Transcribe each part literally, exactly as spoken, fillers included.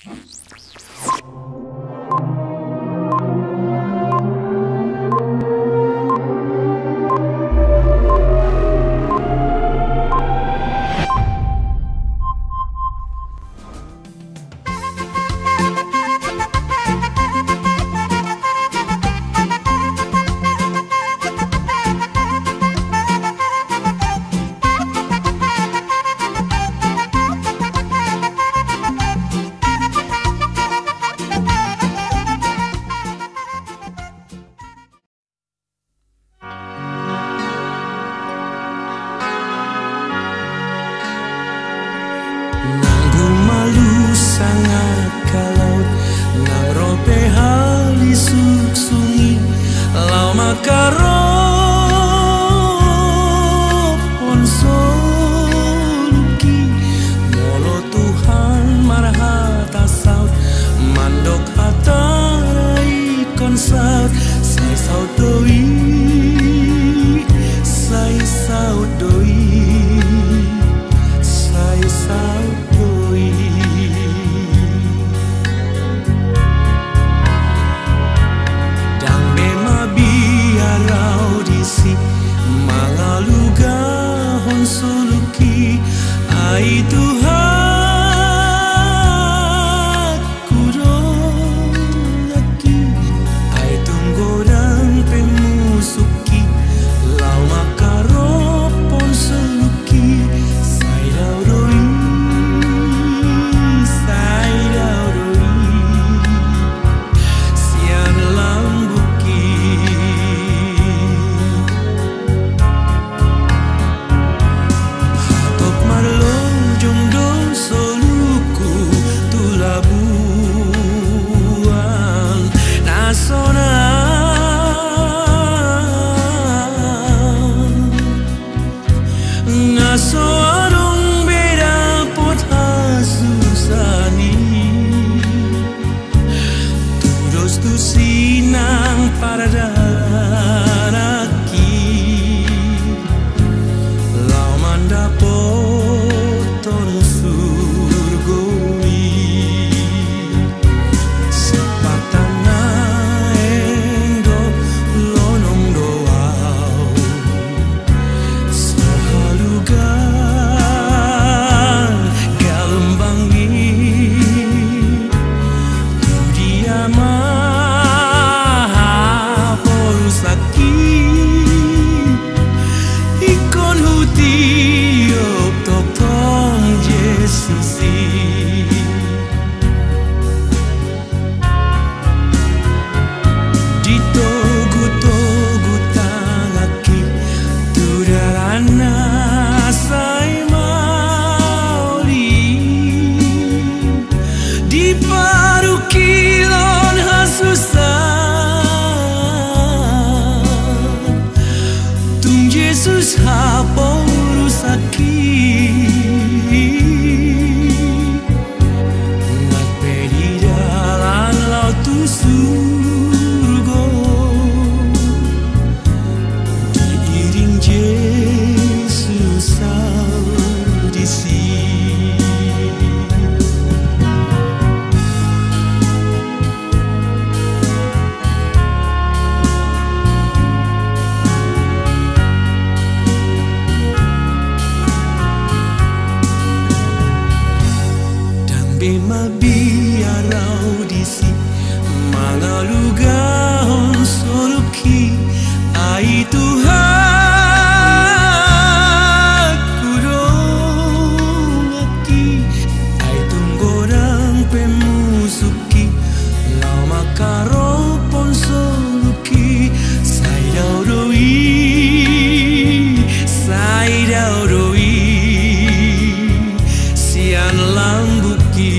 Nang gumalus sangkap laut, nang ro pe hali suksung i, laho mangkarophon soluki. Molo Tuhan marhata saut, mandok hata na ingkon saut, sai saut do i, sai saut do i, sai saut do i. Ndang be mabiar au disi, mangalugahon soluki, ai Tuhanku do nangkin, ai tung godang pe musuk i, laho mangkarophon soluki, sai dao do i, sai dao do i, sian lambungki. Hatop marlojong do soluku tu labuan na sonang, na so adong be dapot hasusaan i. Tudos tusi nang paradanak i, laho mandapothon surgo i. Sipata naeng do lonong do au, so halugan galombang i. Tu dia ma haporusakki, ingkon hutiop tongtong Jesus i. Ditogutogu tanganki tu dalan na sai maol i, di parungkilon hasusaan, tung Jesus haporusakki. Nang pe di dalan laho tu surgo, diiring Jesus au disi. Ndang be mabiar au disi, mangalugahon soluki, ai Tuhanku do nangkin, ai tung godang pe musuk i, laho mangkarophon soluki, sai dao do i, sai dao do i, sian lambungki.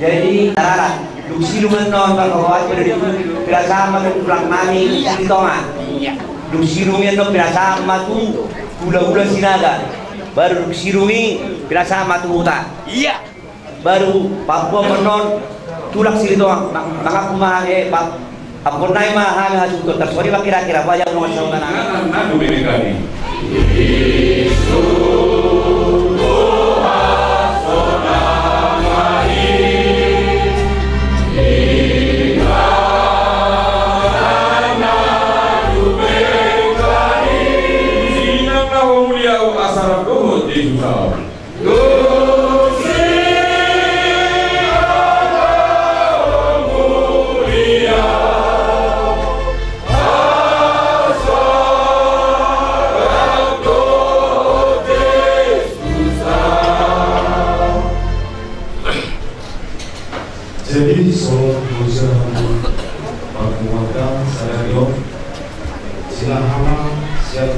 Jadi, tarada, dung sidung annon, parhobas, dung sidung annon pinasahat ma tu tulang nami Silitonga. Dung sidung annon pinasahat ma tu hulahula Sinaga. Baru dung sidung i pinasahat ma tu huta. Iya. Baru paboa annon tulang Silitonga. Mangaku ma, eh, pa- Ampunai ma hami hasuhuton, tarsongon i ma kira-kira, boha jam dongan sahuta nami. Jadi, songon na hujalo hami, panggual sada riop, silang hama sian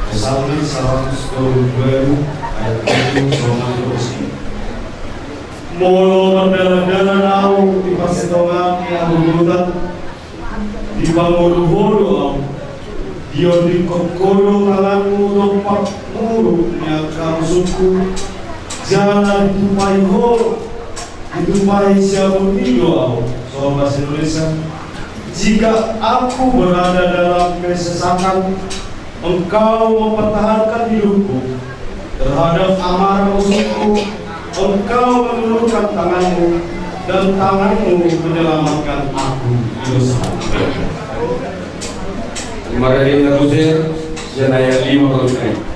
Psalmen saratus dua pulu dua ayat tujuh songon na dua pulu. Molo mardalan-dalan ahu di parsitongaan ni hagogotan, dipangolu Ho do ahu, diondingkon Ho do tanganmu dompak muruk ni angka musungku, jala ditumpahi Ho, ditumpahi siamun i do ahu, songon bahasa Indonesia. Jika aku berada dalam kesesakan, Engkau mempertahankan hidupku. Terhadap amarah musuhku, Engkau mengulurkan tanganmu, dan tanganmu menyelamatkan aku. Di dosa. Marende na tusi, sian ayat lima puluh lima.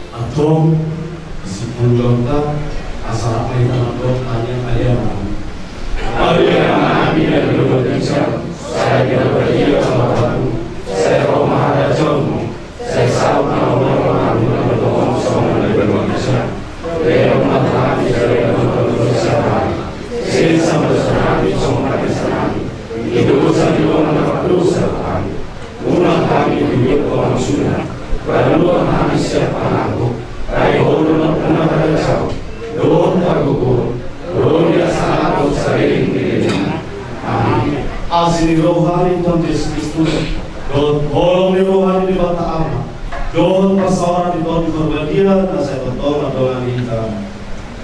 Antong, disi pulu gautta, asa rap ma hita mandok tangiang Ale Ama nami. Ale Ama nami na di banua ginjang, sai pinarbadia ma goarmu, sai ro ma harajaonmu, sai saut ma holongmu di banua tonga on songon na di banua ginjang. Lehon ma tu hami sadari on hangoluan siapari. Sesa ma dosa nami songon na sesa nami di dosa ni dongan na mardosa tu hami. Unang hami dihuthon tu hamaolon, palua ma hami sian pangago, ai Ho do nampuna harajaon, dohot pargogoon, dohot hasangapon saleleng ni lelengna. Amin. Asi ni roha ni Tuhan Jesus Kristus, dohot holong ni roha ni Debata Ama, dohot parsaoran ni Tondi Parbadia, na sai tongtong mandongani hita.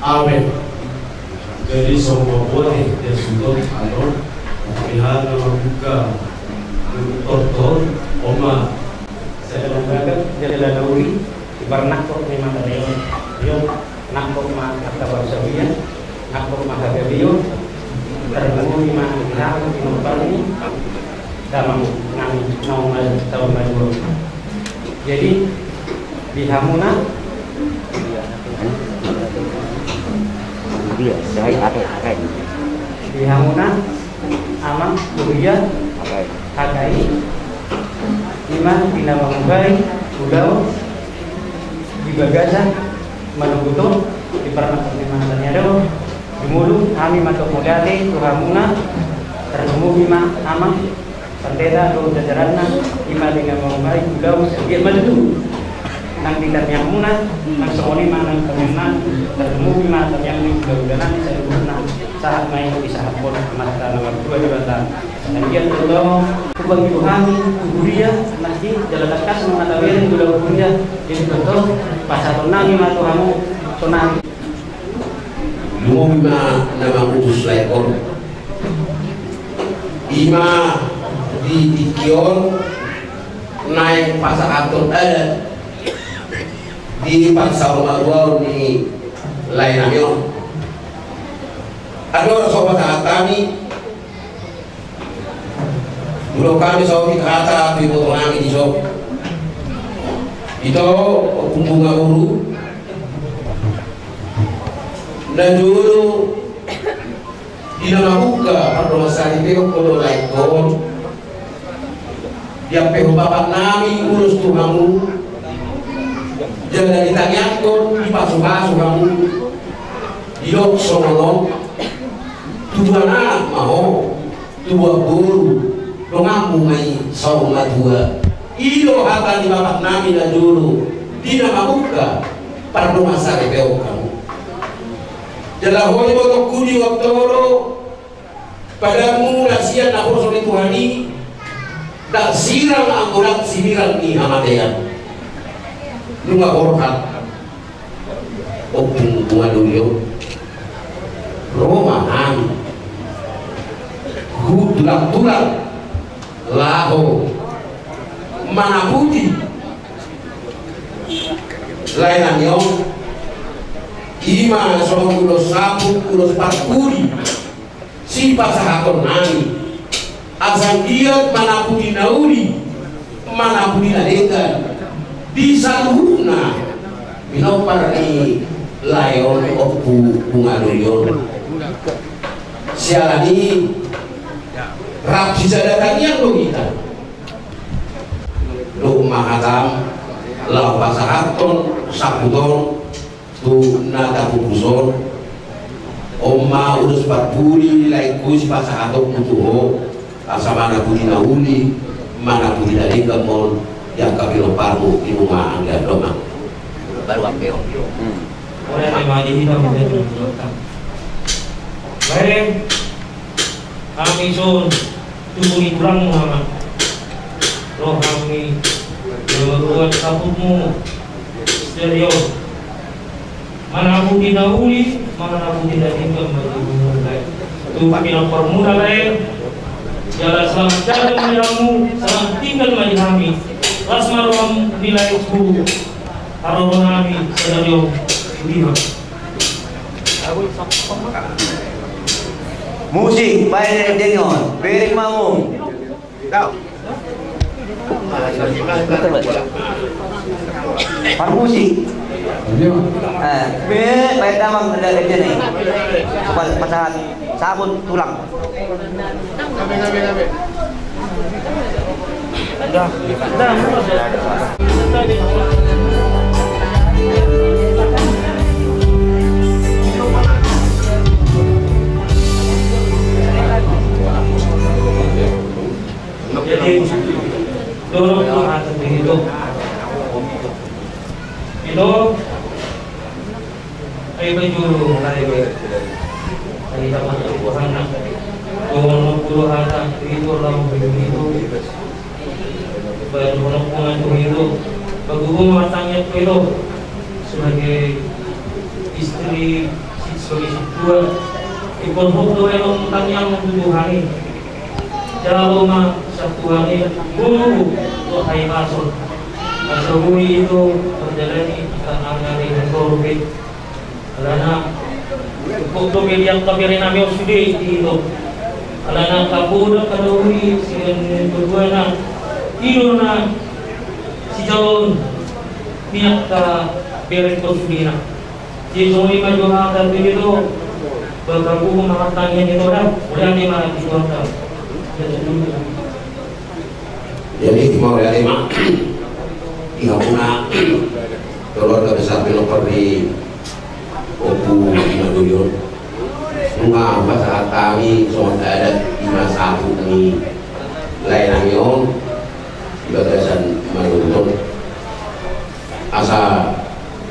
Amin. Jadi, songon paboa ni hasuhuton, annon, pilihan na mambuka tortor, on ma. Sai lambaga jala na uli, di parnangkok ni mata ni on, di on nangkok ma angka parsaoran, nangkok ma hagabeon, tarlumobi ma di hamu pinomparni, damang nami na umur taon na dua. Jadi, di hamuna, di hamuna, amang, huria, H K I, ima di na manguhai ulaon di bagasan manogot on, di parnangkok ni mata ni ari on, jumolo hami mandok mauliate tu hamuna, tarlumobi ma amang, Pandita dohot jajaranna, ima di na manguhai ulaon sagiat ma tutu. Nang di tangiangmuna, nang songon i ma nang tangiangna, tarlumobi ma tangiang ni hulahula nami saluhutna, sahat ma i disahaphon Amanta na martua Debata. Sagiat do tong, hupangido hami tu huria, nangkin jala tangkas ma hata bereng tu huria, jadi tongtong pasahaton nami ma tu hamu, sonari. Lumobi ma na mangutus lae on. Ima di tingki on naeng pasahathon adat di pansaor maruaon ni lae nami on. Andorang so pasahat hami, molo hami so hita hata tu iboto nami dison. Ito, Ompung Bunga Boru. Najolo di na mamungka pardongan saripeon ho do laengkon. Diampe ho bapak nami ulos tu hamu, jala ditangiangkon dipasupasu hamu. Didok songon on, tubuan anak ma ho, tubuan boru, donganmu ma i saur matua. I do hata ni bapak nami najolo di na mamungka pardongan saripeon hamu. Jala ho ni botongku di Wantoro, padanmu na sian naposo ni Tuhan i, ndang sirang anggo ndang sibirang ni hamatean. Nunga borhat Ompung Bunga Doli on, ro ma hami, hu, tulang-tulang, laho manaputi lae nami on. I ma songon ulos saput, ulos parpudi sipasahaton nami. Asa anggiat manaputi na uli, manaputi na denggan di saluhutna pinompar ni lae on, Ompung Bunga Doli on. Siala ni i rap sisada tangiang do hita. Dung ma hatam laho pasahathon saput on tu na tapupus on. On ma ulos parpudi laengku sipasahatonku tu ho, asa manaputi na uli, manaputi na denggan ma on di angka pinomparmu di nunga anggiat dongan. Baru ampe on. Ora ni madi hita menjadi menjadi. Baik. Hami son tubu ni tulangmu, Amang. Rohami, jolo buat saputmu, Stelion. Manaputi na uli, manaputi na denggan ma di hubungan lae. Tu pinomparmuna lae, jala selamat datang ma di hamu, selamat tinggal ma di hami. Las ma roham ni laengku, haroro nami sadari on. Sudiman. Musik, baen denggan, bereng ma mung. Parmusik. Eh, be, baen damang da dia ni. Pas pasahat saput tulang. Jadi, dorong tu atas diri tu. Itu. Ai bajuru, ai be. Ai dapat Tuhan na. Tuhan na puluh hata itu, lalu begitu. Baru penampungan tu itu. Berhubung rumah tangga tu itu sebagai istri, sebagai si tua. Ikon hok tu elong tangiang tu Tuhan i. Jalo ma sian Tuhan i guru tu hahipason. Asa uli itu terjalani tangan dari hengkol be. Alana, cukup dope di angka bere nami on sude di ito. Alana, kapoda kadauri sian keduana, i do na sijaloon ni angka bere on sudena. Jadi songon i ma jo hata tu ito, bagaku ma hata ni ito da, mauliate ma di Tuhanta. Jadi mauliate ma di hamuna keluarga besar pinompar ni Ompu Madolion. Nunga hupasahat hami songon adat i ma saput ni lae nami on di bagasan Madolion. Asa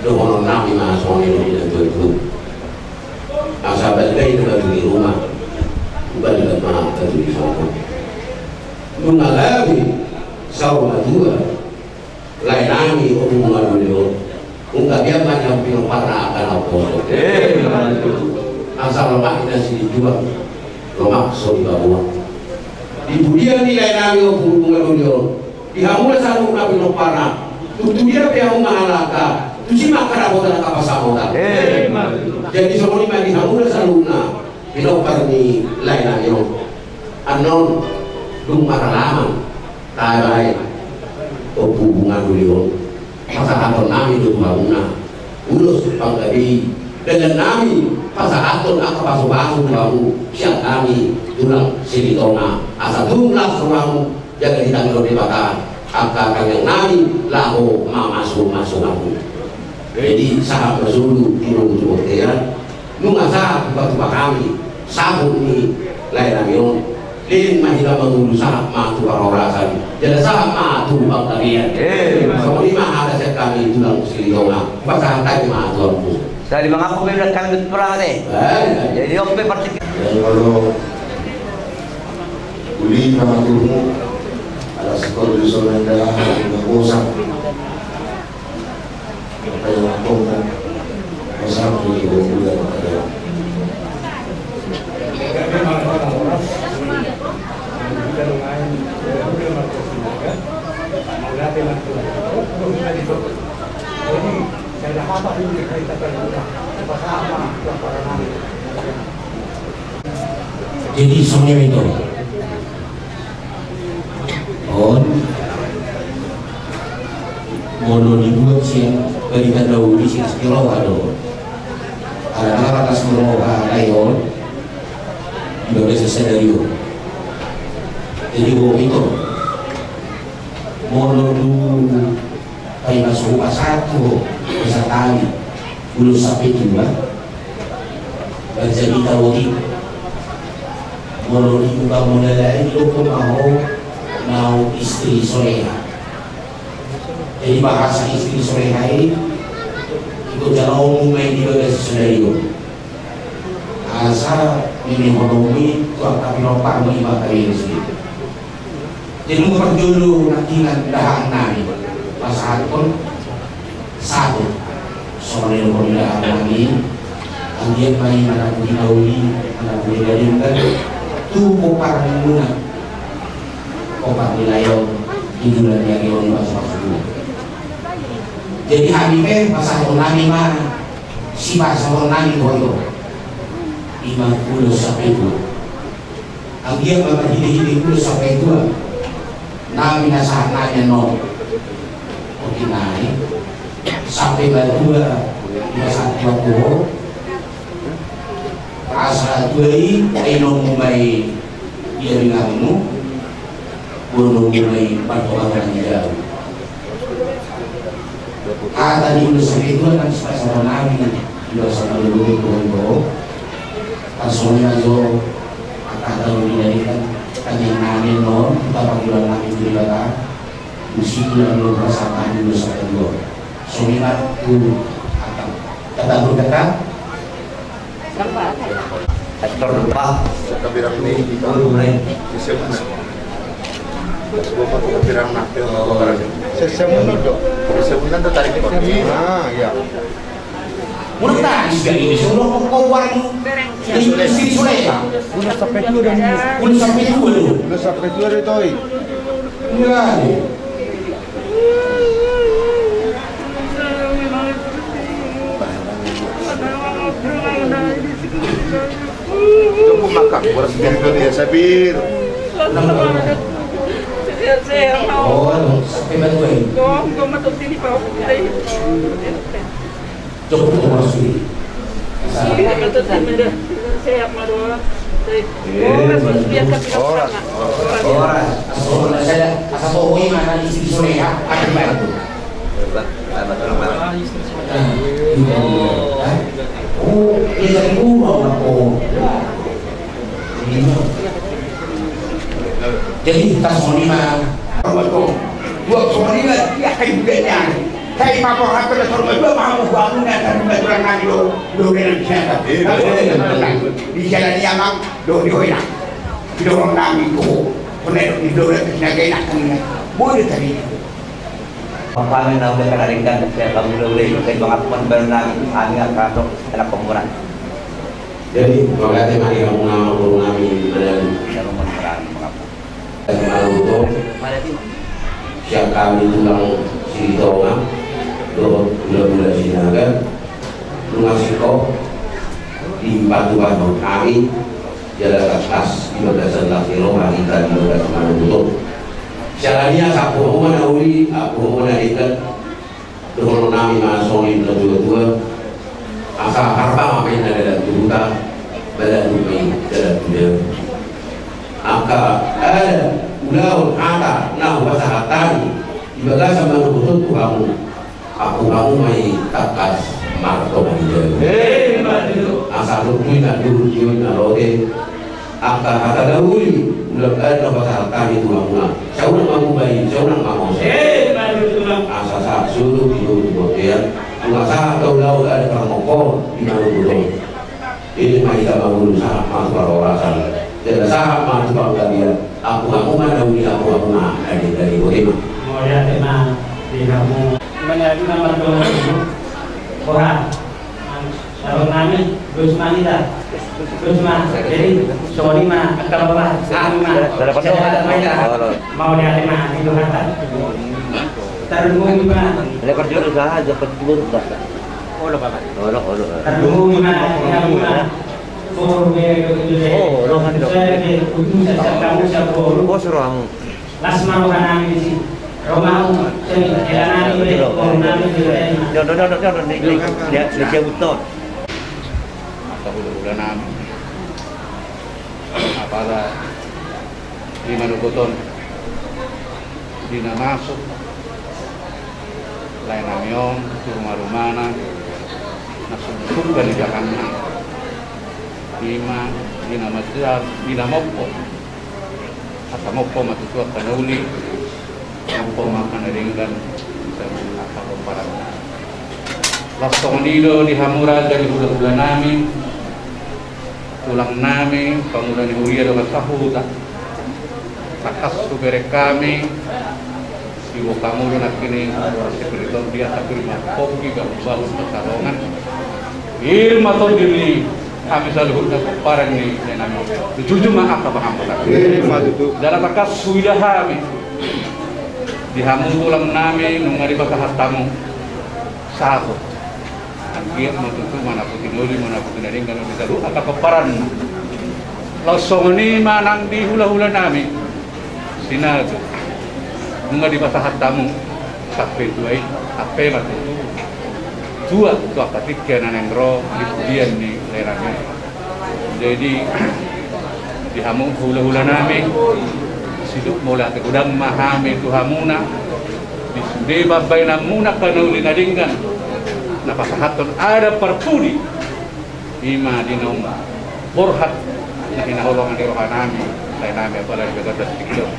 dohonon nami ma songon i do di na tuatua. Asa balga i na batu di ruma, balga ma batu di sopo. Nunga gabe saur matua lae nami Ompu Madolion. Ungkap ia ma nian pinomparna angka na umposo. Asa lomak i na silinjuang, lomak so dibaboan. Di pudian ni lae nami Ompu Madolion, di hamuna saluhutna pinomparna, tu dia pe hamu mangalangka, tusi ma angka dapotan angka pansamotan. Jadi songon i ma di hamuna saluhutna pinompar ni lae nami on. Annon dung maralaman tahe bae Ompu Madolion. Pasahaton nami do tu hamuna ulos panggabean, denggan nami pasahaton angka pasupasu tu hamu sian hami tulang Silitonga, asa tung las rohamu, jala ditangihon Debata angka tangiang nami laho mamasumasu hamu. Jadi sahat ma solu di bontean. Nunga sahat tupa-tupa hami saput ni lae nami on, leleng ma hita mangolu, sahat ma tu parhorasan jala sahat ma tu panggabean. Eh. Songon i ma hata sian hami tulang Silitonga, pasahat hami ma tu hamu. Jadi mangaku pe bilang kami tu perang ate. Baik. Jadi on pe partik. Jadi molo uli na matumu ala sikol di sonenda na bosan. Jadi songon i ma ito. On molo dibuat sian barita na uli sian si roha do. Alana ratas ni roha nai on di bagasan sadari on. Jadi ho ito, molo dung paima so hupasahat tu ho, pasahat hami ulos sampe tua. Manjadi tahu i. Molo di umpamana lae didokhon ma ho naung istri soleha. Jadi bahasa istri soleha i, ingkon jaloonmu ma i di bagasan sadari on. Asa ninihononmu i tu angka pinomparmu i ma kawin i. Jadi nunga parjolo nangkiningan dahahan nami pasahathon saput. Songon i do dahahan nami, anggiat ma i manapuni na uli, manapuni na denggan tu pomparan muna, pomparan ni lae on, di bulan ni ari on, pasupasu muna. Jadi hami pe pasahathon nami ma, sipasahaton nami ma i do. I ma ulos sampe tua. Anggiat ma marhite-hite ulos sampe tua na pinasahat nami annon. Oke nai, sampe matua pinasahat Tuhan tu ho. Asa tua i, dainonmu ma i di haringanmu, boanonmu ma i martonga-tonga ni jabu. Hata ni ulos sampe tua na sipasahaton nami, ulos sampe tua do. Tarsongon i ma jo angka hata ni na nian, tangiang nami annon, hata parjolo nami tu Debata, molo sipulak do pasahaton nami ulos sampe tua. Songon i ma tu angka, hata do hata. Aktor lupa. Kami rame. Baru mulai. Sesemunan do. Sesemunan do tarik. Ah, iya. Udah tadi sudah ini, sudah mau keluar. Ini istri Suleha. Udah sampai dua dah. Udah sampai dua do. Udah sampai dua do, Toy. Iya. Cukup makan, boras biasa, biasa, Bir. Oh, sampai bantu ini. Cukup, boras ini. Sehat, Madura. Horas. Horas. Asal, asal pokoknya mana istri Suleha, aku bantu. Oh, dia jadi umur, oh. Jadi, tas songon i ma. Dua songon i ma, dia kayu bedanya. Sai paborhathon na saur matua ma hamu, hamu na tarima tulang nami do, do benan siapa. Di siala ni amang, do di ho inang. Di dohot nami do. Kone do di dohot nami do. Boleh tadi. Papamen na udah kada ringkan, saya kamu udah udah, saya bangat pun baru nami, kami akan masuk, kena pemuran. Jadi, mauliate ma di hamu na boru nami, Madali. Saya mau menyerang, mengapa? Manuto, sian hami tulang Silitonga, dohot hulahula Sinaga, nunga singkop dipatupa hami, jala tangkas di bagasan las ni roha hita di bagasan manuto. Siala ni i, sahat tu hamu ma na uli, sahat tu hamu ma na denggan, Dohonon nami ma songon i tu natuatua, asa harbangan ma inna dalan tu huta, balagu ma i dalan tu jabu. Angka adat, ulaon, hata na hupasahat hami di bagasan manogot on tu hamu, ampung hamu ma i tangkas martonga di jabu. Asa tung tu inna duhut, tu inna lote, angka hata na uli, ulang ari na hupasahat hami tu hamuna. Saunang ma muba i, saunang ma mose. Asa sahat solu di bontean, nunga sahat do ulaon adat parmongkon di manogot on. Ido ma hita mangolu, sahat ma tu parhorasan, jala sahat ma tu panggabean. Ampung hamu ma na uli, ampung hamu ma na denggan i, botima. Mauliate ma di hamu. Manalina mardongan. Boha. Abang nami, dos ma hita. Dos ma. Jadi songon i ma, angka bapa, nami ma. Sehat ma hita. Mauliate ma di Tuhanta. Tarlumobi ma. Lepas dulu saja, dapat dulu, Pak. Olo, Pak. Olo, olo. Tarlumobi ma di hamu ma. Boru be, be, be, be. Oh, olo, kan, dok. Saya ke utusan siap kamu, siap boru. Bos, rohamu. Las ma roha nami disi. Roha nami, seni, hela nami be, boru nami be, be. Dok, dok, dok, dok, dok, dok, dok. Dia, dia, dia butuh. Angka hulahula nami. Apala di manogot on, di na masuk lae nami on tu rumarumana, na sungkun bani jahanna. Ima di na matua, di na mompo. Asa mompo ma tutu angka na uli, mompo ma angka na denggan, asa angka pomparan. Laos songon i do di hamu raja, di hulahula nami, tulang nami, pangula ni huria dohot sahuta. Tangkas hubereng hami, diboan hamu do nangkining boras sipiriton, di angka turima pongki, bahulbahul pansalongan. Irma tondi ni hami saluhutna pomparan ni lae nami. Dijunjung ma angka pangamatan. Irma tutu. Jala tangkas huida hami di hamu tulang nami, nunga dipasahat hamu sahat. Anggiat ma tutu manaputi na uli, manaputi na denggan di saluhut angka pomparanna. Laos songon i ma nang di hulahula nami Sinaga. Nunga dipasahat hamu sampe tua i, sampe ma tutu tua tu angka tingki na naeng ro di pudian ni lae nami. Jadi di hamu hulahula nami, sidung mauliate godang ma hami tu hamuna. Di sude pambahenanmuna angka na uli na denggan na pasahathon adat parpudi, ima di naung borhat na hinaholongan ni roha nami, lae nami, apala di bagasan tingki on.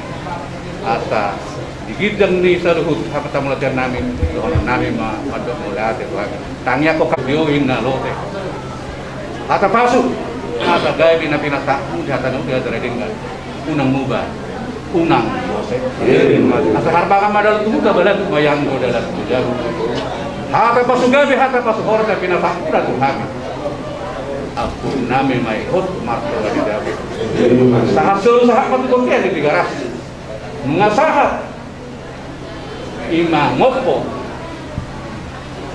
Asa di ginjang ni saluhut hatamuliatean nami, dohonon nami ma mandok mauliate tu hami. Tangiangkon hami do inna lote. Hata pasu, hata gabe na pinasahmu di hata na uli, hata na denggan. Unang muba, unang mose. Asa harbangan ma dalan tu huta, balagu ma i anggo dalan tu jabu. Hata pasu gabe, hata pasu horas na pinasahmuna tu hami, ampung nami ma i hot martonga di jabu. Sahat solu, sahat ma tu bontean di Tigaras. Nunga sahat, ima mompo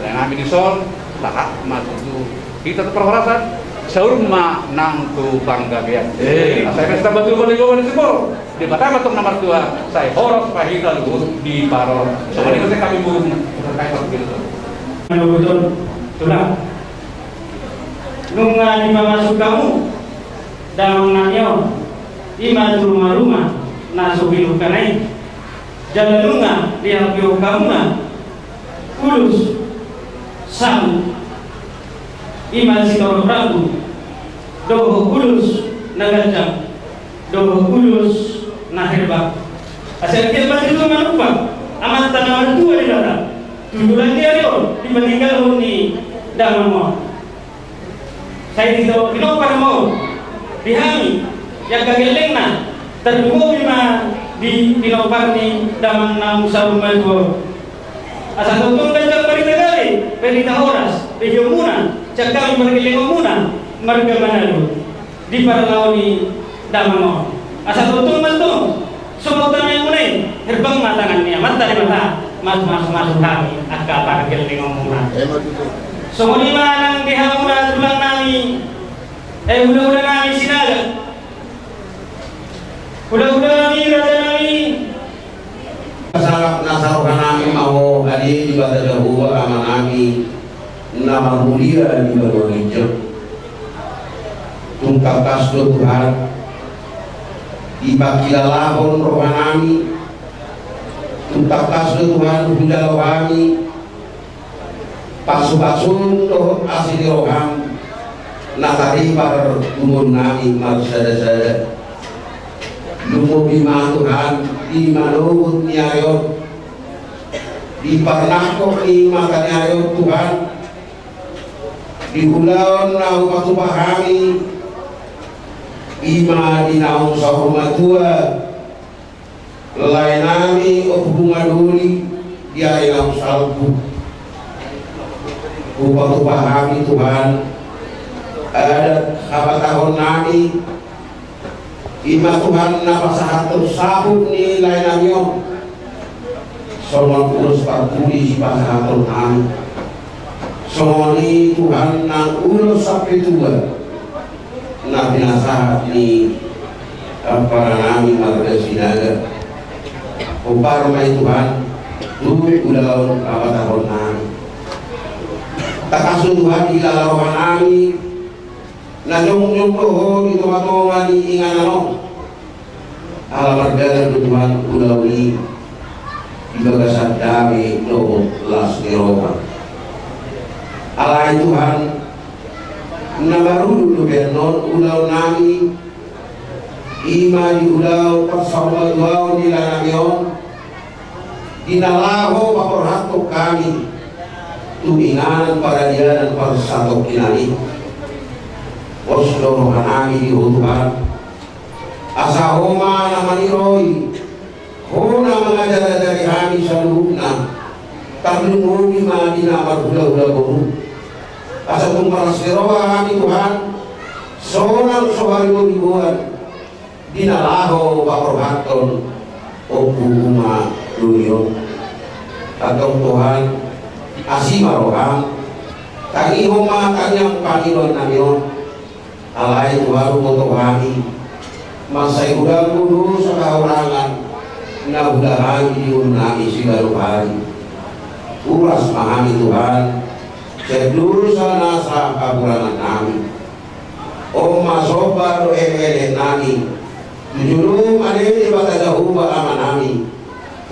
lae nami dison, sahat ma tutu hita tu parhorasan, saur ma nang tu panggabean. Asa i ma sitamba tolu, pala dua, pala sipulu. Debata ma tong na martua, sai horas ma hita luhut di parhorasan. Songon i ma sian hami, boru. Manogot on, tulang. Nunga dipamasuk hamu damang nami on, ima tu rumaruma na so pinungka na i. Jala nunga diapihon hamuna ulos, saut, ima sitorop rambu, dohot ulos na ganjang, dohot ulos na herbang. Asa anggiat ma tutu manumpak Amanta na martua Debata tu tulang ni ari on, di paninggalaon ni damang on. Sai tinompar ma on di hami, di angka gellengna, tarlumobi ma di tinompar ni damang naung saur matua on. Asa tongtong ganjang barita gabe, barita horas, beheonmuna sian hami pargellengonmuna marga Manado di parlao ni damang on. Asa tongtong ma tong so mauliate muna i, herbang ma tangan ni Amanta Debata, mas, mas, mas hami angka pargellengonmuna. Songon i ma nang di hamuna tulang nami, eh, hulahula nami Sinaga. Hulahula nami, raja nami. Sahat na saroha nami ma ho. Debata Jahowa Amanami na marmulia di banua ginjang. Tung tangkas do Tuhan dipangkilalahon rohanami. Tung tangkas do Tuhan hujalo hami pasupasum dohot asi ni roham na taripar tu ngolunami marsadasada. Lumobi ma Tuhan di manogot ni ari on, di parnangkok ni mata ni ari on Tuhan, di ulaon na hupatupa hami, i ma di naung saur matua laenami Ompu Madoli di ari naung salpu. Hupatupa hami Tuhan adat habatahonnami, i ma Tuhan na pasahathon saput ni laenami on songon ulos parpudi sipasahatonnami. Songon i Tuhan nang ulos sampe tua na pinasahat ni ampanami marga Sinaga. Hombar ma i Tuhan tu ulaon habatahonnami. Tangkas do Tuhan hilala rohanami na jongjong do Ho di tongatonga ni inganan on. Ala mardalan do Tuhan ulaon i di bagasan dame dohot las ni roha. Alai Tuhan, na marudut do pe annon ulaonnami, i ma di ulaon parsaurmatuaon ni laenami on, di na laho paborhathon hami tu inganan paradianan parsatongkinan i. Pos do rohanami di Ho Tuhan, asa Ho ma na maniroi, Ho na mangajarajari hami saluhutna. Tarlumobi ma di na marhulahula boru, asa tung marlas ni roha hami Tuhan, sonang so hariboriboan, di na laho paborhathon Ompu Uma Dolion. Antong Tuhan, asi ma roham, tangihon ma tangiang pangidoannami on. Alai Tuhan, huboto hami, mansai godang do dosa hahurangan na huula hami di ngolunami siganup ari. Uras ma hami Tuhan sian dosa nasa hahurangannami. On ma somba dohot elekeleknami tu jolom ale Debata Jahowa Amanami,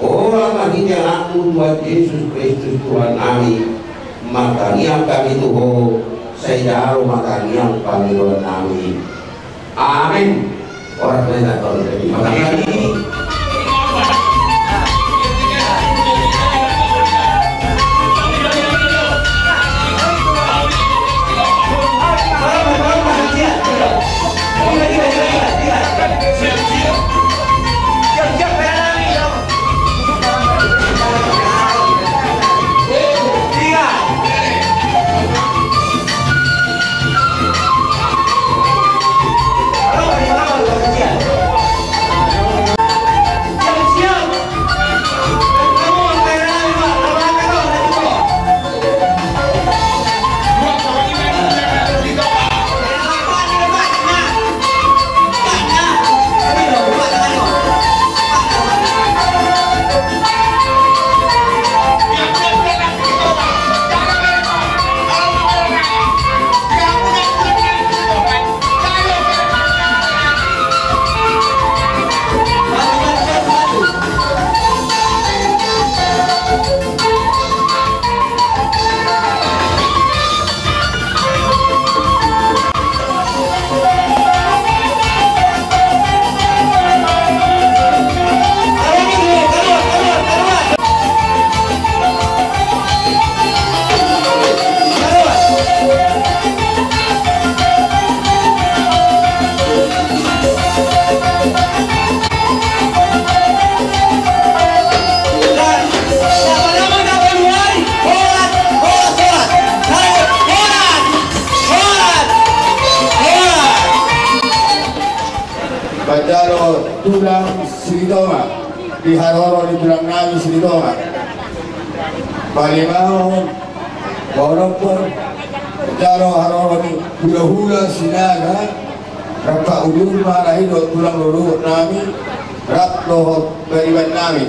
holan marhite Anakmu Tuhan Jesus Kristus Tuhannami, martangiang hami tu Ho, sai jalo ma tangiang pangidoannami. Amen. Horas ma hita, Tuhan. Terima kasih. Manjalo tulang Silitonga, di haroro ni tulang nami Silitonga. Palimahon, maonomhon, jalo haroro ni hulahula Sinaga, rap udur ma na i dohot tulang lologot nami, rap dohot pariban nami.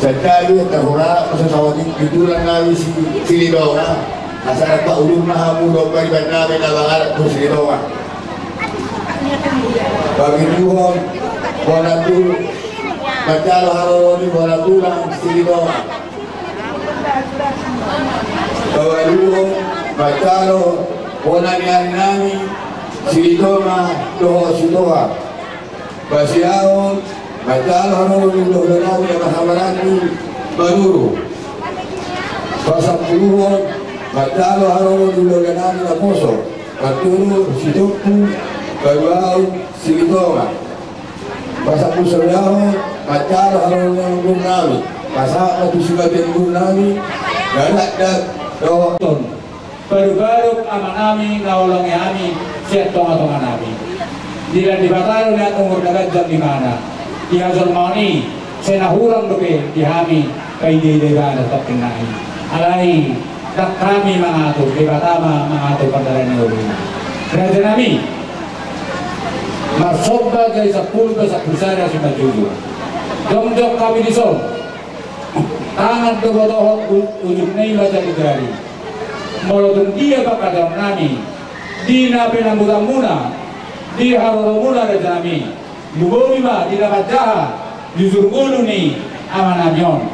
Santabi, tarhurara, masa sawatin, pitulan nami si, Silitonga. Asa rap paulur ma hamu domba ni bannami na mangalap tu Silitonga. Papiduhon, bona tu, manjalo haroro ni bona tulang Silitonga. Paualuhon, manjalo bona ni ari nami, Silitonga dohot Sitohang. Pasiahon, manjalo haroro ni hulahula nami, Ama Hamaranggi Manurung. Pasampuluhon, manjalo haroro ni hulahula nami naposo, Manturu Sitompul, Baruaon Silitonga. Pasampulusaulahon, manjalo haroro ni anggur nami, pasahat ma tu simatua anggur nami, na dakdak dohot. Parubaruk amanami na holongi hami sian tongatonganami. Dilehon Debata do nian umur na ganjang di ibana. Di hajolmaon i, sai na hurang dope di hami paidaida ibana tu tingki on. Alai ndang hami mangatur, Debata ma mangatur pardalanan ni ngolu i. Rajanami, marsomba jari sampulu, sampulu sada simanjujung. Jongjong hami dison. Tangan do botohon, u-, ujungna i ma jari-jari. Molo tung dia pangkataionnami di na penambutanmuna, di haroromuna rajanami, lumobi ma di na manjaha jujur ngolu ni amanami on.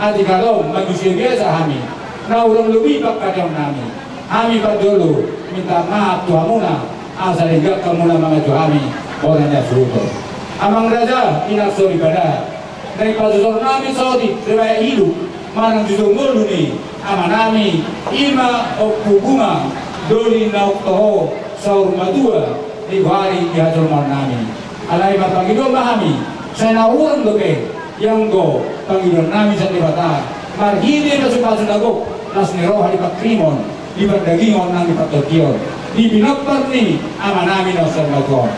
Atik adong manusia biasa hami, na hurang lobi pangkataionnami, hami parjolo minta maaf tu hamuna asa denggan hamuna mangajo hami bona ni hasuhuton. Amang raja, inang soripada, na ipasosornami saotik riwayat hidup manang jujur ngolu ni amanami, i ma Ompu Bunga Doli Nauktoho, saur matua di goari di hajolmaonnami. Alai marpangidoan ma hami, sai na hurang dope ianggo pangidoannami sian Debata, marhite pasupasu na gok, las ni roha di pangkirimon, di pardagingon nang di partondion, di pinompar ni amanami na saur matua on.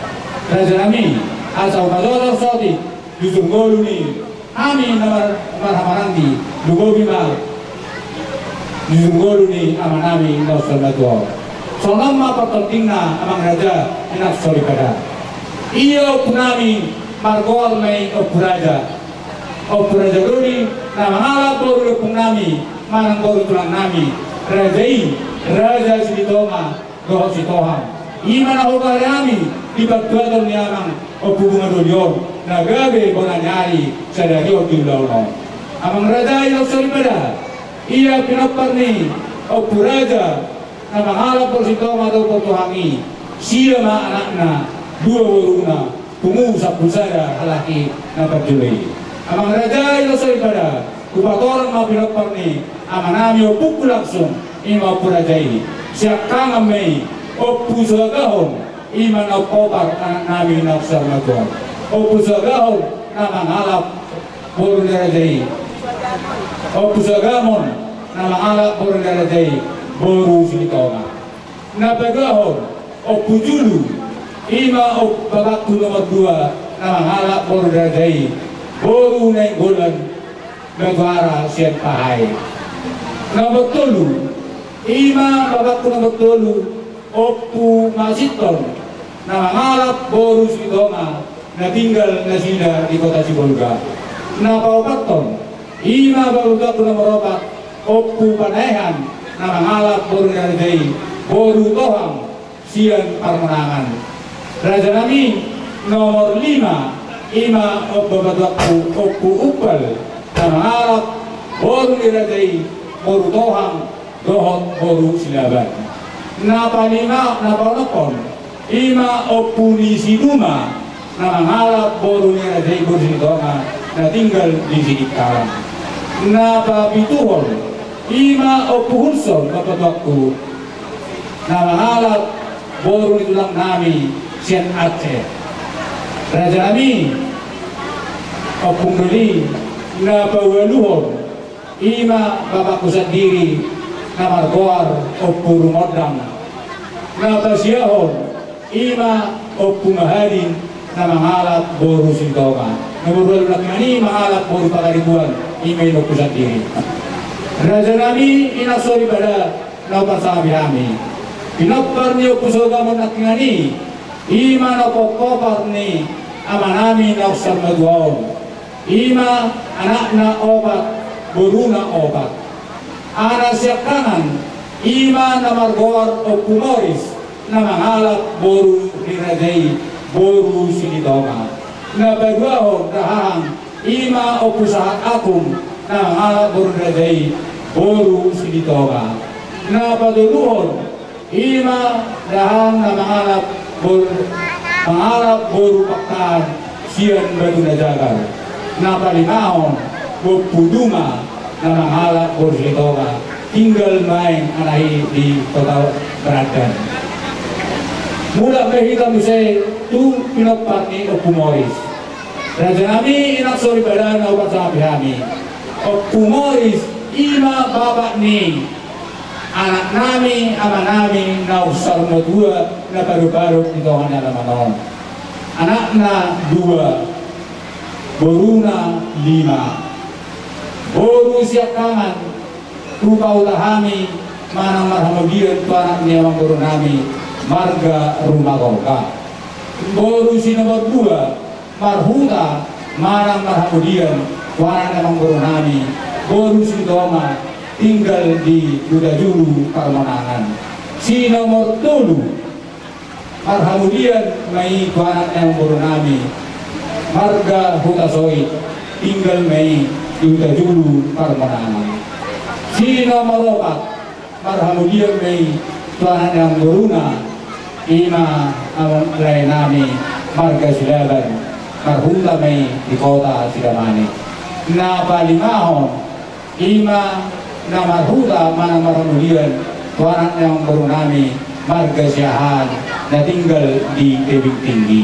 Rajanami, asa hupasosorhon saotik jujur ngolu ni hami na mar-, marhamaranggi, lumobi ma jujur ngolu ni amanami na saur matua on. Songon on ma partordingna, amang raja, inang soripada. Ia ompunami margoar ma i Ompu Raja. Ompu Raja Doli na mangalap boru ni ompungnami manang boru tulangnami, raja i, Raja Silitonga dohot Sitohang. I ma na hugoari hami di partuaton ni amang Ompu Bunga Doli on, na gabe bona ni ari sadari on di ulaon on. Amang raja, inang soripada, ia pinompar ni Ompu Raja na mangalap boru Silitonga dohot boru Sitohang i, sia ma anakna, dua boruna, pungu sampulu sada halak i na parjolo i. Amang raja, inang soripada, hupatorang ma pinompar ni amanami ompungku langsung, i ma Ompu Raja i. Siangkangan ma i, Ompu Soagahon, i ma na ompar anaknami na saur matua on. Ompu Soagahon na mangalap boru ni raja i. Ompu Soagamon na mangalap boru ni raja i, boru Silitonga. Na paduahon, Ompu Julu, i ma om-, bapakku nomor dua, na mangalap boru ni raja i, boru Nainggolan, Batuara sian Pahae. Nomor tolu, i ma bapakku nomor tolu, Ompu Masinton, na mangalap boru Silitonga, na tinggal nasida di Kota Sibolga. Na paopathon, i ma bapakku nomor opat, Ompu Panaehan, na mangalap boru ni raja i, boru Tohang sian Parmonangan. Rajanami, nomor lima, i ma om-, bapatuakku Ompu Umbal, na mangalap boru ni raja i, boru Tohang dohot boru Silaban. Na palima, na paonomhon, i ma Ompu ni Siduma, na mangalap boru ni raja i, boru Silitonga, na tinggal di Sidikalang. Na papituhon, i ma Ompu Hulson, bapatuakku, na mangalap boru ni tulangnami sian Aceh. Rajanami, Ompung Doli, na paualuhon, i ma bapakku sandiri, na margoar Ompu Rumondang. Na pasiahon, i ma Ompu Mahadin, na mangalap boru Silitonga. Nomor ualu nangkiningan i mangalap boru Pangaribuan, i ma inongku sandiri. Rajanami, inang soripada, na huparsangapi hami. Pinompar ni Ompu Sogamon nangkiningan i, i ma na pompar ni amanami na saur matua on. I ma anakna opat, boruna opat. Anak siangkangan, i ma na margoar Ompu Moris, na mangalap boru ni raja i, boru Silitonga. Na paduahon dahahang, i ma Ompu Sahat Agung, na mangalap boru ni raja i, boru Silitonga. Na patoluhon, i ma dahahang na mangalap bor-, mangalap boru Pakpahan sian Batu Najagar. Na palimahon, Ompu Duma, na mangalap boru Silitonga, tinggal main anak i di Kota Berandan. Mulak ma hita muse tu pinompar ni Ompu Moris. Raja nami, inang soripada na hupasahat hami. Ompu Moris, i ma bapak ni anak nami, ama nami, na umsal matua, na paruparu di tonga ni alaman on. Anakna dua, boruna lima. Boru siangkangan, hupahuta hami manang marhamudian tu anak ni amangboru nami, marga Rumagorga. Boru si nomor dua, marhuta manang marhamudian tu anak ni amangboru nami, boru Silitonga, tinggal di Hutajulu Parmonangan. Si nomor tolu, marhamudian ma i tu anak ni amangboru nami, marga Hutasoit, tinggal ma i di Hutajulu Parmonangan. Si nomor opat, marhamudian ma i tu anak ni amangboruna, i ma amang lae nami, marga Silaban, marhuta ma i di kota Sidamani. Na palimahon, i ma na marhuta manang marhamudian tu anak ni amangboru nami, marga Siahaan, na tinggal di Tebing Tinggi.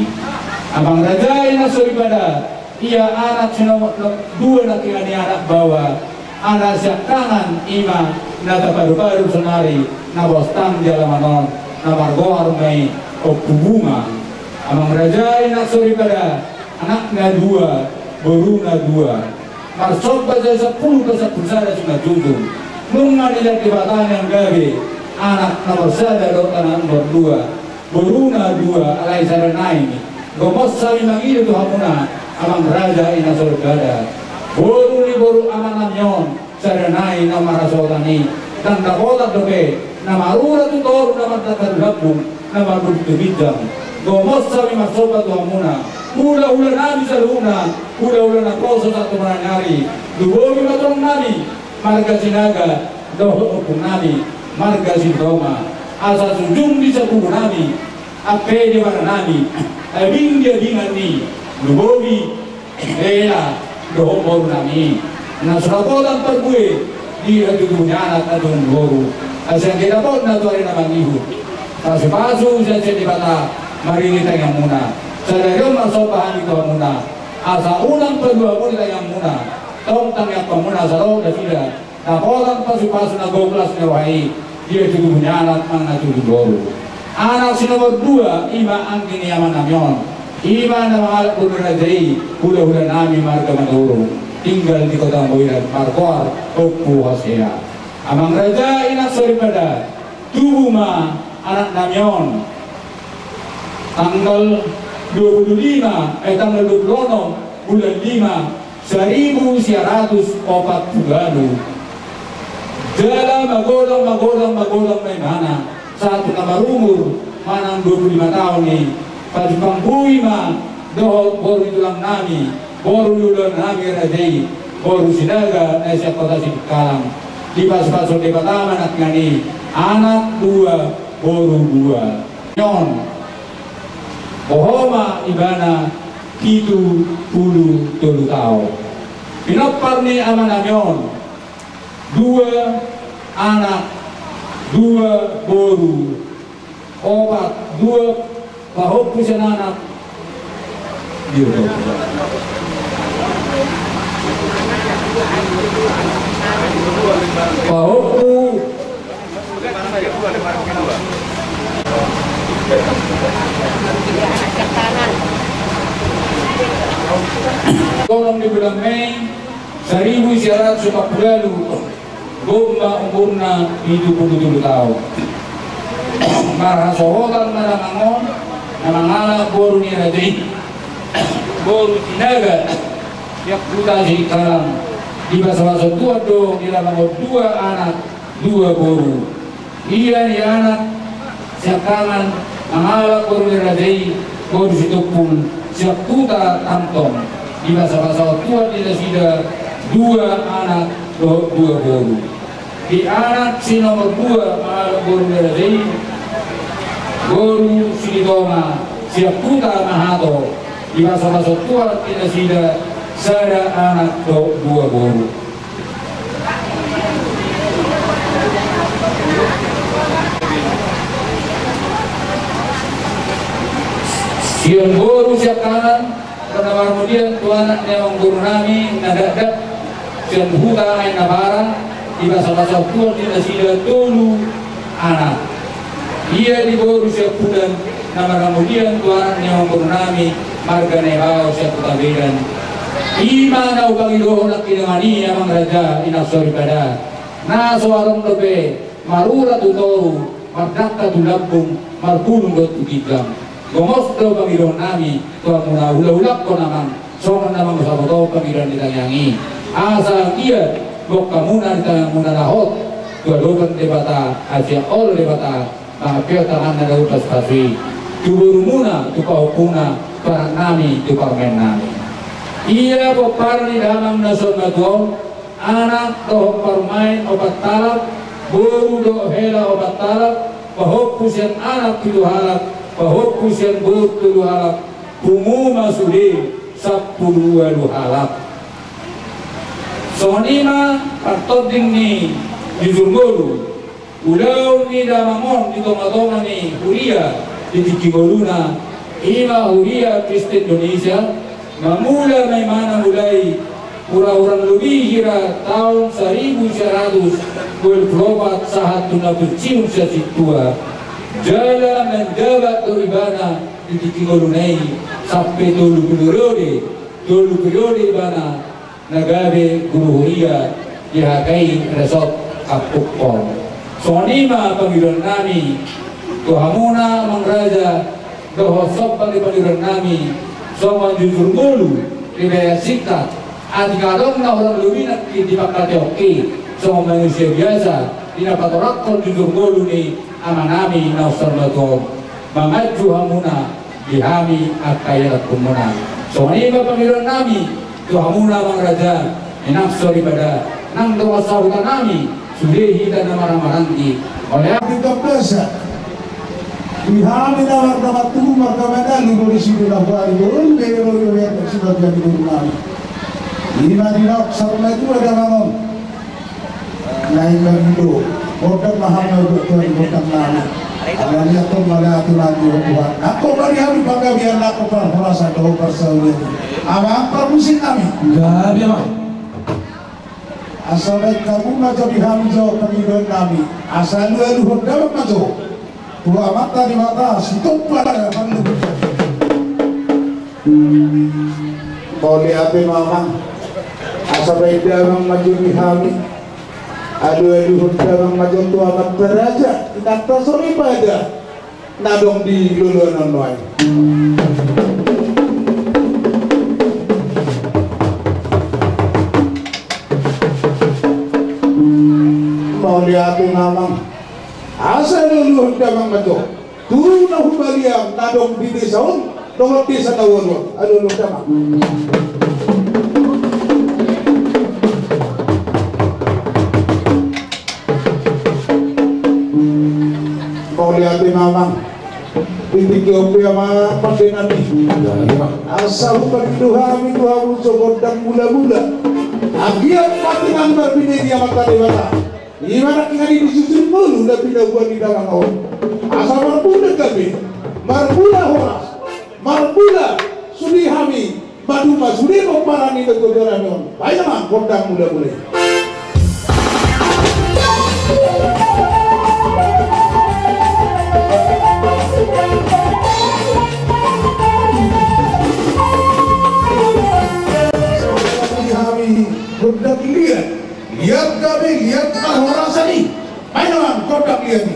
Amang raja, inang soripada, ia anak si nomor dua nangkiningan i, anak baoa, anak siangkangan, i ma na taparuparu saonari, na bostang di alaman on, na margoar ma i Ompu Bunga. Amang raja, inang soripada, anakna dua, boruna dua. Marsomba sai sampulu pasampulu sada simanjujung. Nunga nilehon Debata na gabe anak nomor sada dohot anak nomor dua, boruna dua, alai sada nai. Gomos hami mangido tu hamuna, amang raja, inang soripada, boru ni boru amanami on, sada nai na marhasohotan i, ndang dapotan dope na marurat tu toru, na martanda tu lambung, na marbubu tu ginjang. Gomos hami marsomba tu hamuna, hulahula nami saluhutna, hulahula naposo sahat tu masa ni ari. Lumobi ma tulang nami, marga Sinaga dohot ompung nami, marga Silitonga, asa sujung di sakuku nami, ampe di abara nami, abing di abingan ni lumobi, hela dohot boru nami, na so dapotan parbue di hatutubu ni anak, hatutubu ni boru, asa anggiat dapotna tu ari na mangihut. Pasupasu sian Debata marhite tangiangmuna. Sadari on marsomba hami tu hamuna, asa unang palua hamu di tangiangmuna. Tong tangiangkonmuna asa ro nasida dapotan pasupasu na gok las ni roha i, di hatutubu ni anak manang hatutubu ni boru. Anak si nomor dua, i ma anggi ni amanami on, i ma na mangalap boru ni raja i, hulahula nami marga Manurung, tinggal di Kota Samboiran, margoar Ompu Hosea. Amang raja, inang soripada, tubu ma anaknami on. Tanggal dua puluh lima, eh, tanggal dua puluh onom bulan lima, saribu sia ratus opat pulu ualu. Jala magodang, magodang, magodang ma ibana sahat tu na marumur manang dua puluh lima taon i. Pajumpang bui ma dohot boru ni tulang nami, boru ni hulahula nami raja i, boru Sinaga na sian kota Sidikalang. Dipasupasu Debata ma nangkiningan i, anak dua, boru dua. Nyon, boha ma ibana, pitu pulu tolu taon. Pinompar ni amanami on, dua anak, dua boru, opat, dua pahompu sian anak. Pahompu. Tolong di bulan Mei, saribu sia ratus opat pulu ualu, gok ma umurna pitu pulu tolu taon. Marhasohotan ma damang on, na mangalap boru ni raja i, boru Sinaga, Sian huta Singkalang, dibasabasa Tuhan do di lambang on dua anak, dua boru. Ia ni anak siangkangan mangalap boru ni raja i, boru Sitompul, sian huta Tamtong, dibasabasa Tuhan di nasida dua anak dohot dua boru. Di anak si nomor dua mangalap boru ni raja i, boru Silitonga, sian huta Mahato, dibasabasa Tuhan di nasida sada anak dohot dua boru. Sian boru siangkangan, na marmulian tu anak ni amangboru nami na dakdak, sian huta Aek Naparang, dibasabasa Tuhan di nasida tolu anak. Ia di boru siampudan, na marmulian tu anak ni amangboru nami marga Naibao sian huta Medan. I ma na hupangidohon nangkiningan i, amang raja, inang soripada, na so adong dope marurat tu toru, mardangka tu lambung, marbulung dohot tu ginjang. Gomos do pangidoan nami tu hamuna, hulahulangkon amang, songon na mangusaboto pangidoan ni tangiang i. Asa anggiat gok hamuna di tangiangmuna na hot tu adopan Debata, asa olo Debata mangampe tanganna na upas pasu i tu borumuna, tu pahompuna, tu anak nami, tu parumaen nami. Ia pomparan ni damang na so matua on, anak dohot parumaen opat halak, boru dohot hela opat halak, pahompu sian anak pitu halak, pahompu sian boru tolu halak, pungu ma sude sampulu ualu halak. Songon i ma partonding ni jujur ngolu. Ulaon ni damang on di tongatonga ni huria di tingki ngoluna, i ma huria Kristen Indonesia, mamula ma imana mulai hurang-hurang lobi hira taon saribu sia ratus ualu pulu opat sahat tu na punsiun sian sintua. Jala manjabat do ibana di tingki ngoluna i sampe tolu periode, tolu periode ibana na gabe guru huria di H K I Resort Kampung Pol. Songon i ma pangidoan nami tu hamuna amang raja, dohot somba ni pangidoan nami, songon jujur ngolu di baya singkat, atik adong na hurang lobi nangkin di pangkataion i, songon manusia biasa, di na patorangkon jujur ngolu ni ama nami na umsal matua on. Manganju hamuna di hami angka ianakhonmuna. Songon i ma pangidoan nami tu hamuna amang raja, inang soripada, nang dongan sahuta nami, sude hita na marhahamaranggi. Oleh di Kampasa, di hami na mardongan tubu marga Manalu, boru Sidonahua, boru Bero, boru Bero, sebagian boru nami. Ima di nok sama itu ada mangon. Naeng mangido, gondang ma hami na hudok tu anak gondang nami. Alani antong mauliate ma di Tuhan. Nangkok ma di hami panggabean, nangkok parhorasan dohot parsaulian. Amang parmusik nami. Gabe ma. Asa baen hamu ma jo di hami jo pangidoan nami. Asa alualuhon damang ma jo. Tu Amanta Debata Sitompul Pandita. Mauliate ma amang. Asa baen damang ma jo di hami. Alualuhon damang ma jo tu amanta raja, inanta soripada na adong di loloan on nuaeng. Mauliate ma amang. Asa alualuhon damang ma jo tu na humaliang na adong di desa on dohot desa na ualu on. Alualuhon damang. Mauliate ma amang. Di tingki on pe amang pande nami. Asa hupangido hami tu hamu jo gondang mulamula. Anggiat ma tinang marbinege Amanta Debata. Ima nangkin i di jujur ngolu na pinabuan ni damang on. Asa marbulung gabe, marbulung horas, marbulung sude hami, maduma sude pomparan ni na gojaran on. Baen amang gondang mulamula i. Hami gondang liat. Liat gabe, liat parhorasan i. Baen amang gondang liat i.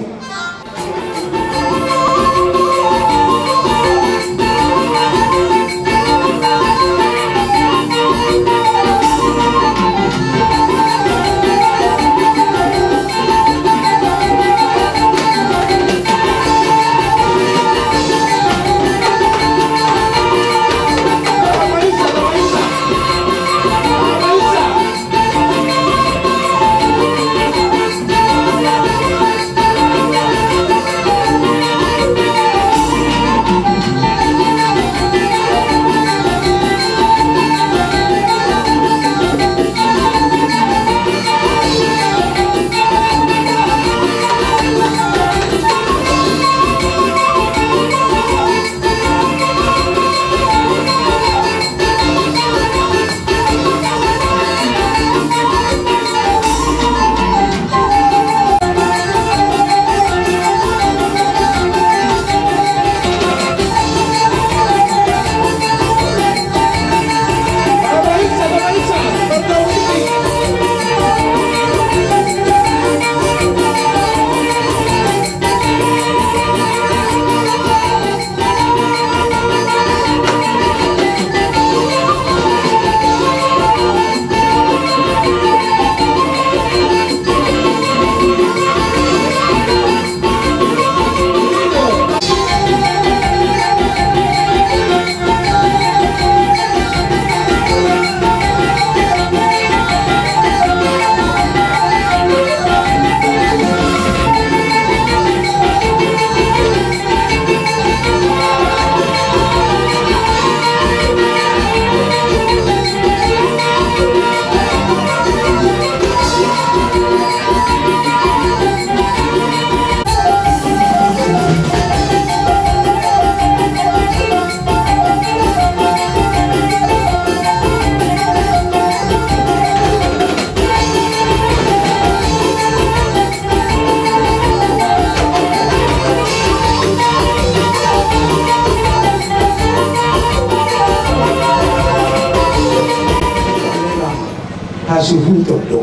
Suhuton do.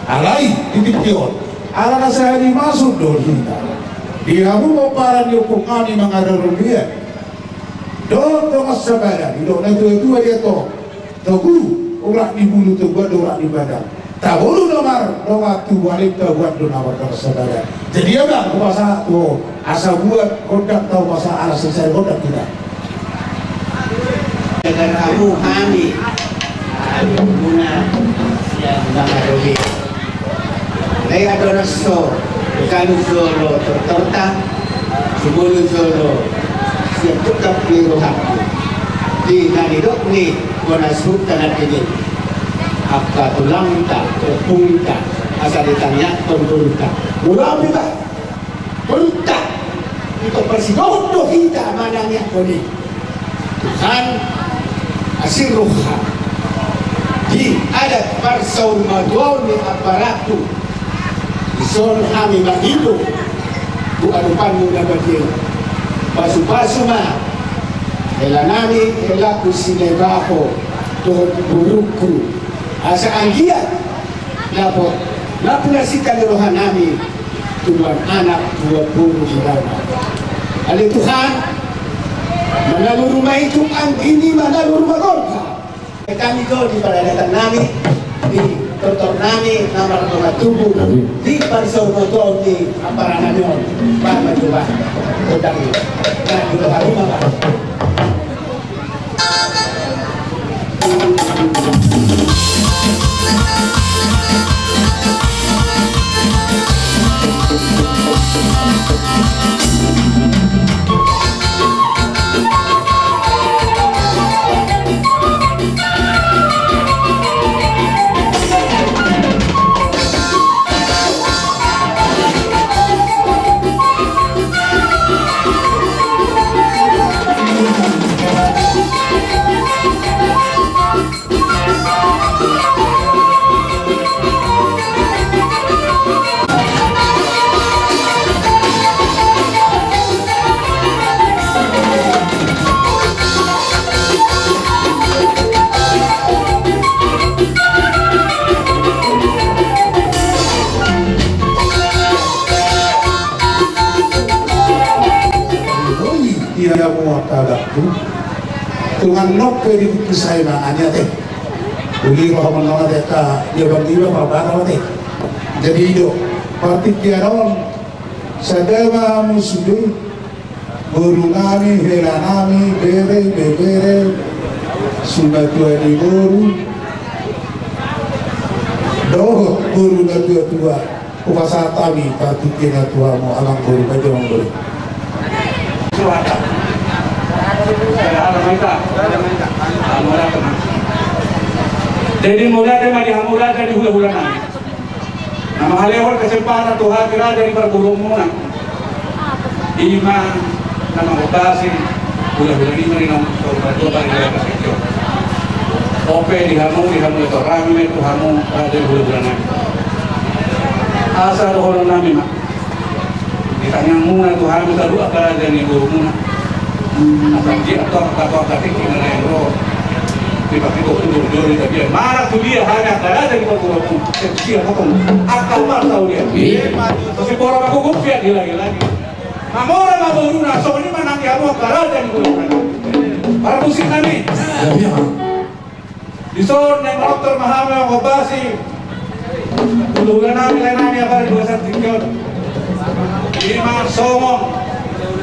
Alai di tingki on, ala na sahali masuk do hita. Di hamu pomparan ni ompung nami mangararumbian dohot dongan sabada, didok na tua-tua dia to. Togu, urat ni bulu, togu do urat ni badan. Taboru do mar, dongan tubu, alai taboan do na mardongan sabada. Jadi ia bang, hupasahat tu ho, asa buat gondang tahu masa ala selesai gondang kita. Dengan kamu kami, ah, muna sian Bang Adobe. Nai adong so, kalu jolo tortorta, sumulu jolo, sian tukang ni rohangku. Di na nidok ni bona suhut tangan ini. Angka tulangta, ompungta, asa ditangiangkon borungta. Mula pita, borungta. Ito parsidohot do hita manangiangkon i. Tuhan, asi roha di adat parsaurmatuaon ni amparanku. Dison hami mangido tu adopanmu na badia i. Pasupasu ma hela nami, helaku si Nebaho dohot borungku. Asa anggiat dapot na pinasita ni roha nami. Tuduhan anak, tuduhan boru di dana. Ale Tuhan, manaluru ma itung anggini, manaluru ma gorga. Hami do di paradatan nami, di tortor nami, na mardongan tubu, di parsaurmatuaon ni amparan nami on. Bang, maju bang. Godang i. Nah, di roha rumah bang. Ia mua tagak tu tungan nope di bukti sai ma ania te. Uli roha manonga te ka dia bang iba pabata ma te. Jadi ido partingkian on sada ma hamu sude. Boru nami, hela nami, bere, bebere, sumatua ni boru, dohot boru na tua-tua, hupasahat hami partingkian na tu hamu amang boru, maju amang boru. Jadi mauliate ma di hamu raja ni hula-hula nami. Na mangalehon kesempatan tu hami raja ni parboruonmuna. Ima na mangombasi hula-hula i ma di naung so parjolo di hula-hula i. Ope di hamu, di hamu, torang ma i tu hamu raja ni hula-hula nami. Asa dohonon nami ma. Di tangiangmuna tu hami saluhut angka raja ni borumuna. Asa dia tor kator katik di nalayan ro. Di pagi kau tudur jori tapi ya mana tu dia hanya angka raja ni borumuna. Sia potong angka mata ulian. Terus di porong aku gupian di lagi-lagi. Mamora ma boruna songon i ma nang di hamu angka raja ni borumuna. Para musik nami. Dison naeng manortor ma hami mangombasi hula-hula nami, lae nami, apala di bagasan tingki on. Ima songon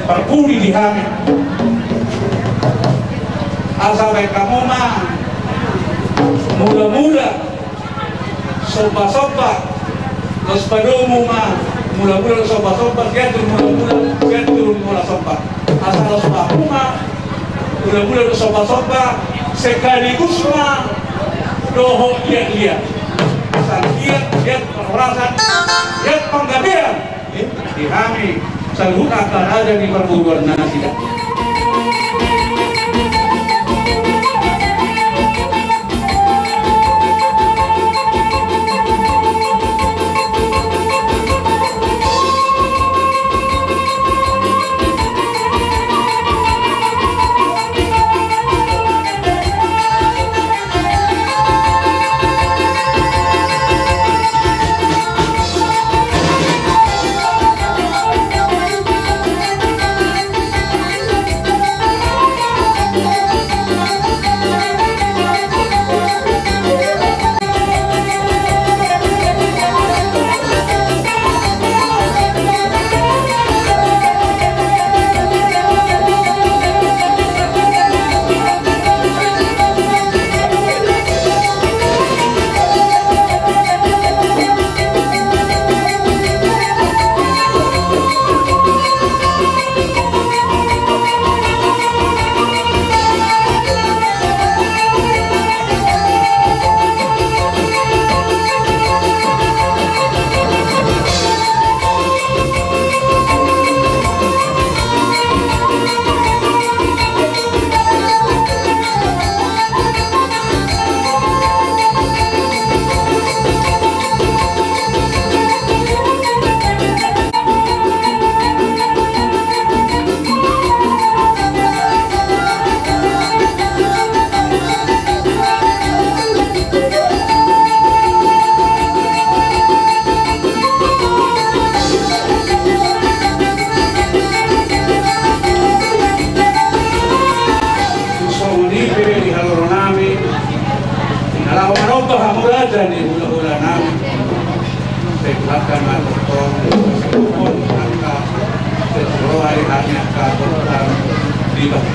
parpudi di hami. Asa baen hamu ma mula-mula somba-somba. Laos padomu ma mula-mula somba-somba, sian tu mula-mula, sian tu mula somba. Asa laos padomu ma mula-mula somba-somba, sekaligus ma dohot liat-liat. Asa liat, liat parhorasan, liat panggabean di hami saluhut angka raja ni parboruon nasida.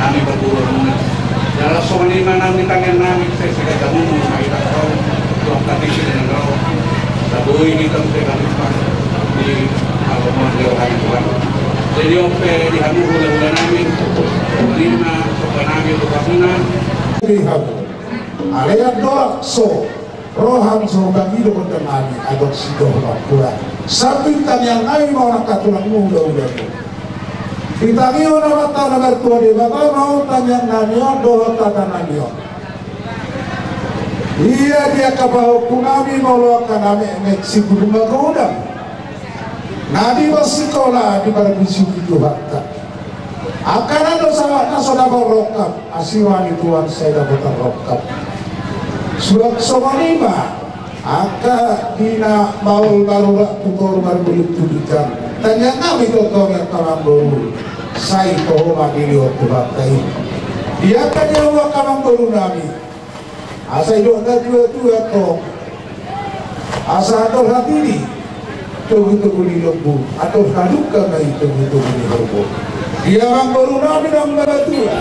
Nami parguru muna. Jala songon i ma nang di tangiang nami, sai sigajamu ma hita ro, tu angka tingki na ro. Saboi hita muse ganup di halomoan ni roha ni Tuhan. Jadi on pe di hamu hulahula nami, songon i ma somba nami tu hamuna. Di hamu. Alai andorang so roham so bagi do gondang nami adong sidohononku. Sambing tangiang nami ma on angka tulangmu hulahulamu. Ditangihon Amanta na martua Debata ma on tangiang nami on dohot hata nami on. Ia di angka pahompu nami molo angka na metmet siguru magodang. Na di marsikola di parbisuhi Tuhanta. Angka na do sahat na so dapot rongkap, asi ma ni Tuhan sai dapotan rongkap. Suang songon i ma angka di na maol marurat tu toru marmuluk tu ginjang. Tangiang nami tongtong angka amangboru, sai toho ma dilehon Tuhanta i. Di angka di hamu angka amangboru nami, asa didok natuatua tong, asa andor hatiti togutogu ni lombu, andor hadungka ma i togutogu ni horbo. Di amangboru nami naung na matua.